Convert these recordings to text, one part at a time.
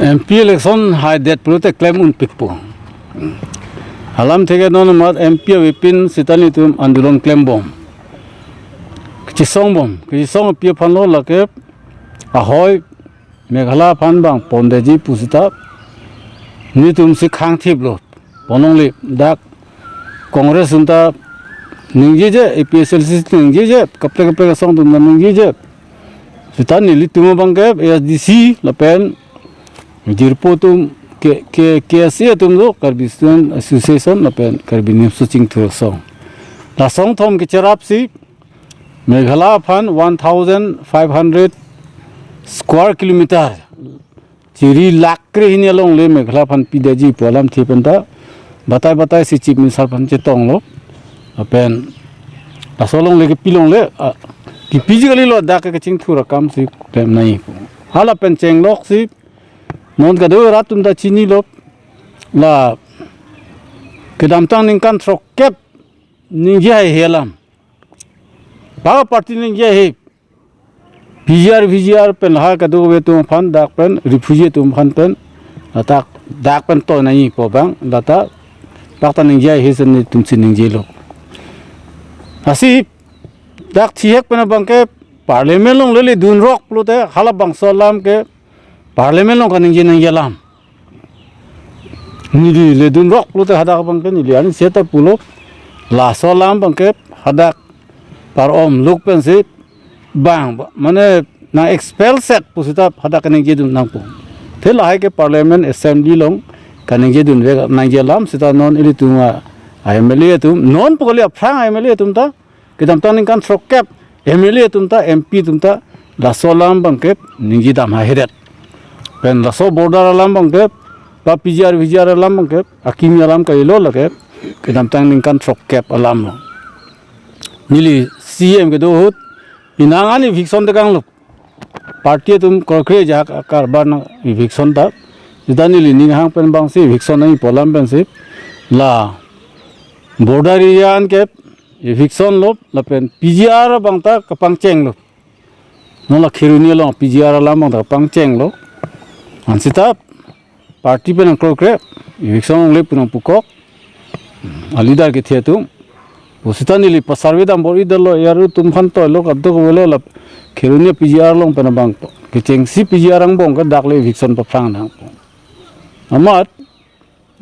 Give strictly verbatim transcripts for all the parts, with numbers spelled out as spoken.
M P election haidet pulote klem unpikpo. Alamthe ke non amat M P avepin sita nelitum andolon klembom, kachisongbom, kachisong api aphanlo lake ahoi Meghalaya aphan bang pondetji pu sita nelitum si khangthiplo. Ponlongle dak Congress atum ta ningjeje, A P H L C ningjeje, kaprek kaprek asong atum ta ningjeje. Sita nelitum abangke A S D C lapen jirpo atum ke, ke, K S A atum do, Karbi Student Association lapen Karbi Nimso Chingthur Asong. Laso asong kethom kecherapsi Meghalaya aphan one thousand five hundred square kilometer, chiri lakh krehini alongle Meghalaya aphan pidetji pu alamthe pen ta batai batai si Chief Minister aphan chetonglo. Lapen laso alongle kepilongle, ah, kepiji kalilo, dak ke kachingthur akam si klem nangji pu. Hala pen chengloksi non kadokave rat atum ta chinilo, la kedamtang ningkan throkkep ningje haihe alam. Bang party ningje haihe. P G R, V G R pen lahai kadokave atum aphan, dak pen refugee atum aphan pen, ladak, dak pen toi nangji pu abang, lata, dak ta ningje haihe si nelitum si ningjelo. Lasi dak thihek pen abangke Parliament along le ledunrok pulote halabangso alam ke Parliament along kaningje nangji alam. Neli ledunrok pulote hadak abangke neli ansi ta pulo, laso alam abangke hadak par-om luk pensi bang, mane nang-expel set pu sita hadak kaningjedun nangpo. Te lahai ke Parliament Assembly along kaningjedunvek nangji alam sita non ilitum a M L A atum, non pu kali, aphrang M L A atum ta, kedamtang ningkan throkkep M L A atum ta, M P atum ta laso alam abangke ningjedam haihedet. Pen laso border alam abangke, ba P G R, V G R alam abangke akimi alam kalilo lake, kedamtang ningkan throkkep alamlo. Neli C E M kedo ahut penang an eviction tekanglo. Party atum kroikre ajahak akarbar nang eviction ta. Sita neli ninghang pen bangsi eviction nangji pu alam pensi la border area an ke eviction lo, lapen P G R abang ta kapangchenglo. Non la Kheroni along P G R alam abang ta kapangchenglo. Ansi ta party pen nangkroikre, eviction longle pu nangpukok, a leader kethe atum. Pu sita neli pa-survey dambor-idetlo, A R O atum aphan toilo, kadokavelo, la Kheroni P G R along pen abang kechengsi P G R angbong ke dak le eviction paphrang nangpo. Amat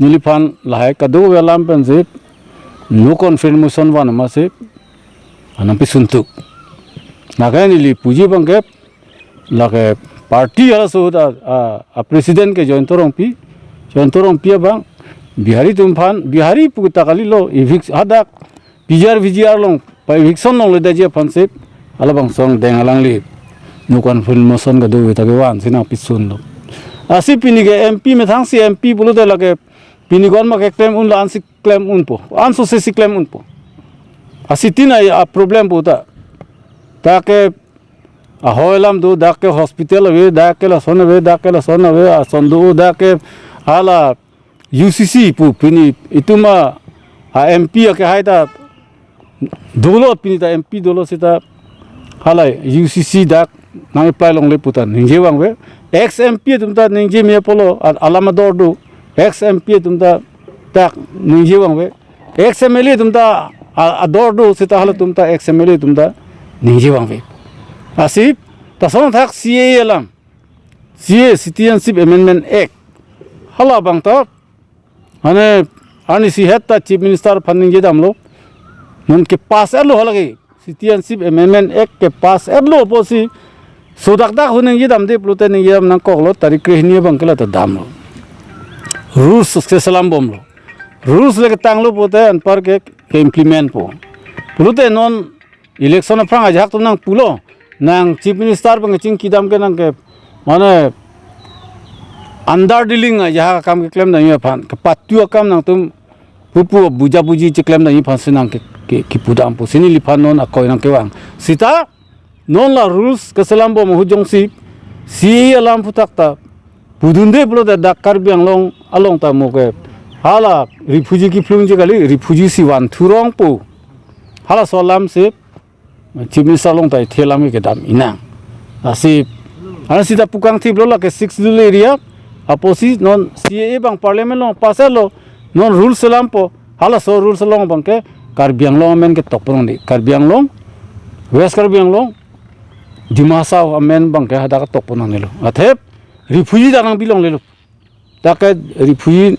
neliphan lahai kadokave alam pensi no confidence motion van amatsi nangpisuntuk. Lake neli puji abangke, lake party halaso ahut a, a, a president ke Jayanta Rongpi, Jayanta Rongpi abang Bihari atum aphan, Bihari pu ta kalilo, evic-, hadak P G R V G R along pa-eviction longledetji aphansi halabangso angdeng alangli no confidence motion kadokave ta kevansi nangpisunlo. Lasi pini ke M P, methang si M P pulote lake pini ko-an ma keklem unlo, ansi klem unpo, anso sesi klem unpo. Lasi tin a, a problem pu ta. Dak ke ahoi alam do, dak ke hospital ave, dak ke lason ave, dak ke lason ave, ason do, dak ke hala U C C pu pini itum a, a M P akehai ta dolo, pini ta M P dolo sita hala U C C dak nang-apply longle pu ta ningje vangve. Ex M P atum ta ningje me apotlo, a-, alam ador do. Ex M P atum ta dak ningje vangve. Ex M L A atum ta a-, ador do sita halatum ta ex M L A atum ta ningje vangve. Lasi ta lason athak C A A alam, C A A, Citizenship Amendment Act, halabang ta, mane, arnisi het ta Chief Minister aphan ningje damlo. Non kepass-etlo hala ke, Citizenship Amendment Act kepass-etlo pusi, sodak dak ahut ningje damde pulote ningje dam nangkoklo, tarik krehini abangke lata damlo. Rules keselam bomlo. Rules le ketanglo pulote anpar ke, ke-implement po. Pulote non election aphrang ajahak atum nangpulo, nang Chief Minister abang kachingki dam ke nang ke, mane, underdealing ajahak akam keklem damji aphan, kepatu akam nangtum pupu buja buji cheklem damji aphansi nang ke, ke, kipu dampo. Lasi neliphan non akoi nangkevang. Sita non la rules keselam bom ahut jongsi C A A alam aphuthak ta pudunde pulote dak Karbi Anglong along ta mo ke hala refugee kephlungji kali, refugee si vanthurongpo. Halaso alamsi Chief Minister along ta ithelam kedam inang. Lasi, ansi ta pu kangthiplo, lake Sixth Schedule area, Apotsi non C A A abang parliament along pass lo, non rules selampo, halaso rules along abangke Karbi Anglong amen ketok ponong di. Karbi Anglong, West Karbi Anglong, Dima Hasao amen abangke hadak ketok ponong nilo. Athe refugee dak nangpi longlelo. Dak ke refugee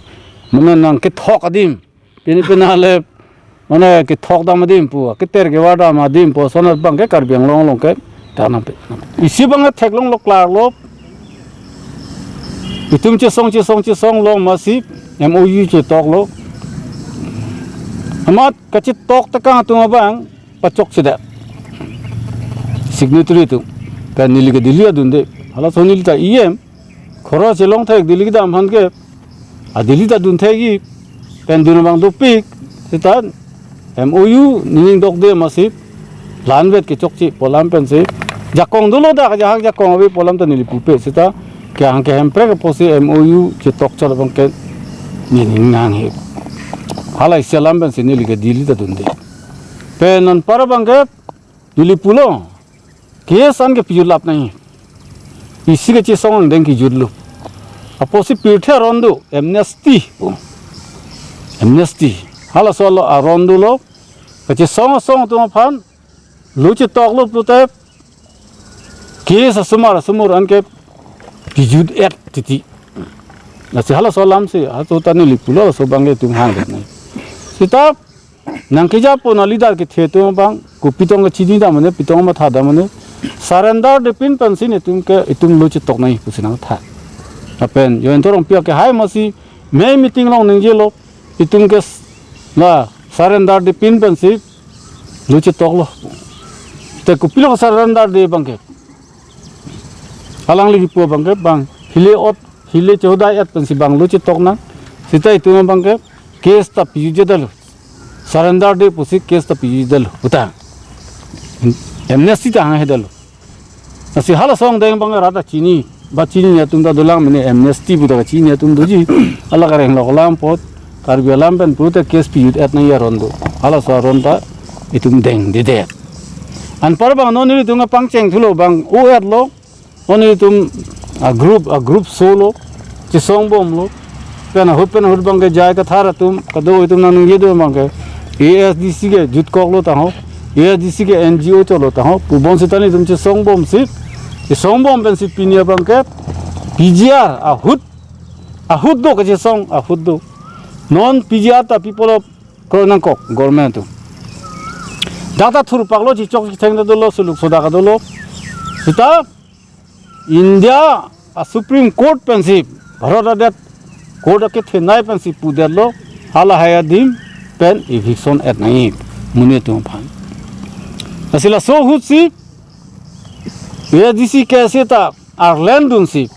mane nangkethok adim. Pini pina le mane kethok dam adim pu, keter kevar dam adim pu, sonat abangke Karbi Anglong along ke tanam pe. Isi abangke theklonglo, klarlo. Itum chesong chesong chesonglo amatsi M O U chetoklo. Amat kachetok tekang atum abang pachok sida signatory atum. Kan neli ke Delhi adunde. Halaso neli ta E M. Khoro chelong thek Delhi kedam aphan ke. A Delhi ta dun thek-i. Pen dun abang dopik. Seta M O U nening dokde amatsi. Lanvet kechokche pu alam pensi. Jakong dolo dak, jahak jakong ave pu alam ta neli pupe. Seta kehang ke Hemprek apotsi M O U chetok chot abangke nening nanghe. Halahai isi alam pensi neli ke Delhi ta dunde. Pen anpar abangke neli pulo, case an ke pijut lap nangji. Isi kachesong angdeng kijutlo. Apotsi pirthe aron do, amnesty. Amnesty. Halaso lo aron dolo. Kachesong asong atum aphan lo chetoklo pulote case asomar asomar an ke pijut-et titi. Lasi halaso alamsi, halaso ta neli pulo, halaso abangke itum hangdet nangji. Seta nangkejapo na leader kethe atum abang, kopi tong kachini dam mane, pi tong matha dam mane, surrender de pin pensi netum ke, itum lo chetok nangji pusi nangtha. Lapen Jayanta Rongpi akehai amatsi, mei meeting along ningjelo, itum ke s-, na surrender de pin pensi lo chetoklo. Te kopilo surrender de abangke. Alangli kipu abangke bang, hile ot, hile choda-et pensi bang lo chetok nang. Seta itum abangke case ta pijutje detlo. Surrender de pusi case ta pijutje detlo. Uta. Amnesty ta hanghe detlo. Lasi halaso angdeng abang rat ta chini. Ba chinine atum ta dolang mane amnesty pu ta chinine atum doji. Hala kareng lok alam apot. Karbi alam pen pulote case pijut-et nangji aron do. Halaso aron ta itum dengdedet. Anpar abang non nelitum pangcheng thulo bang o-etlo. Non nelitum a group, a group solo. Chesongbomlo. Pen ahut pen ahut abangke J I Kathar atum, kadokave atum nangningje do abangke. A S D C ke jutkoklo tangho. A S D C ke N G O cholo tangho. Pu bom seta nelitum chesongbomsi. Chesongbom pensi pini abangke P G R ahut, ahut do kachesong, ahut do. Non P G R ta people of kroi nangkok government atum. Dak ta thurpaklo, chechok chetheng ta dolo, suluk soda ta dolo. Seta India a Supreme Court pensi, Bharat adet court akethenei pensi pudetlo, halahai adim pen eviction-et nangji monit atum aphan. Lasi laso ahutsi A S D C ke seta arleng dunsi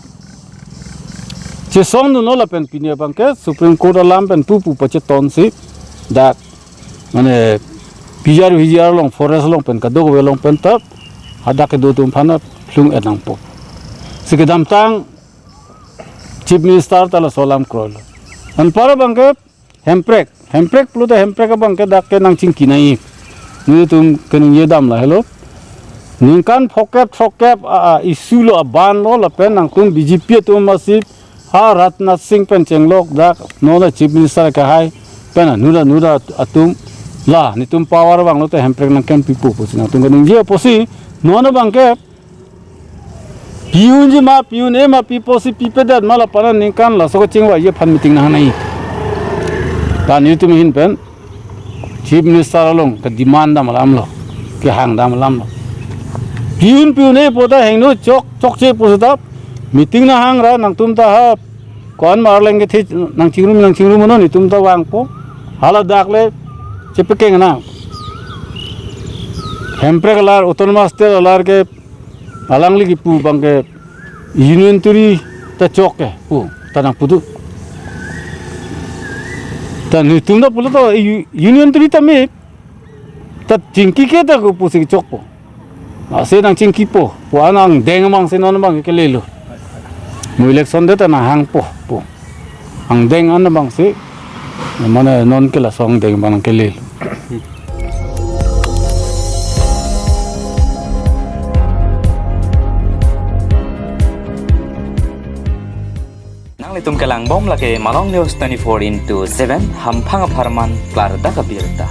chesongdunlo lapen pini abangke Supreme Court alam pen pupu pachetonsi dak mane P G R V G R along, forest along pen, kadokave along pen ta hadak kedo atum aphan ta phlung-et nangpo. Si kedamtang Chief Minister ta laso alam kroilo. Anpar abangke Hemprek, Hemprek pulote Hemprek abangke dak ke nangchingki nangji. Nelitum keningje dam lahelo. Ningkan phokep throkkep a, a issue lo, a ban lo, lapen nangtum B J P atum amatsi ha Rajnath Singh pen chenglok dak non a Chief Minister akehai pen anura anura atum la nelitum power vanglote Hemprek nangkempipo pusi nangtum keningje apotsi non abangke pi-unji ma, pi-un-e ma, pi apotsi pipedet ma lapen ningkan laso kachingvaiji aphan meeting nanghanangji. Ta nelitum ahin pen Chief Minister along kedemand dam alamlo, kehang dam alamlo. Pi-un pi-un-e pu ta hingno chok chokche pu seta meeting nanghang ra nangtum ta ha ko-an ma arleng kethe nangchingrum nangchingrum non nelitum ta vangpo. Hala dak le chepekeng na. Hemprek alar, Autonomous State alar ke alangli kipu abangke Union Territory ta chok ke pu ta nangpu do. Ta nelitum ta pulo to U-, Union Territory ta me ta chingki ke ta kopusi chokpo. Lasi nangchingkipo pu an angdeng abangsi non abang kelelo. Mo election det ta nanghangpo pu. Angdeng an abangsi mane non ke laso angdeng abang kelelo. Itum kelang bom lake Malong News twenty-four into seven, hamphang apharman klardak abirta.